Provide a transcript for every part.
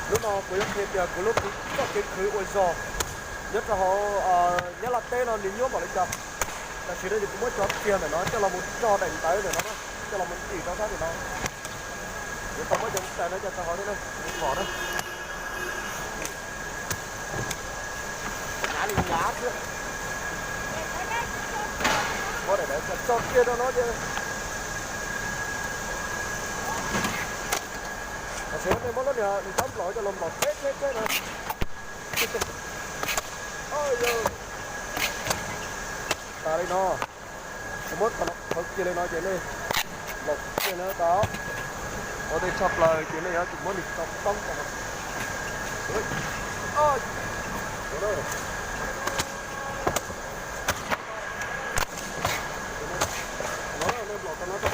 Hnub no kuv yuav qhia tias kuv lub txoj kev khwv ua zog nyob rau hauv Nyab Laj teb no nws nyuaj npaum li cas. Tam sim no ces kuv muab cov tiag ntawm no coj los mus tso daim ntawv ntawm no, coj los mus ntim rau sab tim no. Yuav tau muab cov ntawv no coj rau hauv thiab na, kom na. Hnyav li hnyav xwb. Muab daim ntawv tso kiag rau no ces tam sim no nej muab lub niag ntab nplaum coj los nplaum teb teb teb no. Yog tas li no, kuv muab qhov no khawv kiag li no ces nej nplaum kiag no tas, ua tej tshaj plaws ces nej yuav tsum muab nws tso poob rau no. No nej nplaum tau no tso.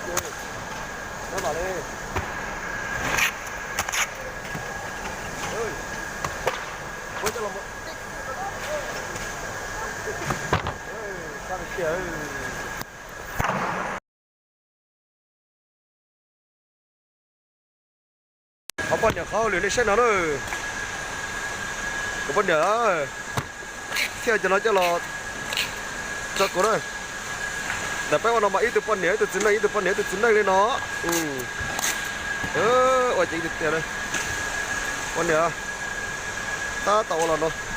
Ces no mam li muab coj los, sab tiag tiag. Qhov poj niam qhov hauj lwm nej saib no na. Kuv poj niam thiaj cov no coj los tso kuv na. Ntawm peb ua no mas ib tug poj niam ib tug txiv neej, ib tug poj niam ib tug txiv neej li no. Ua ces ib tug tiag na. Poj niam tab tom ua los no.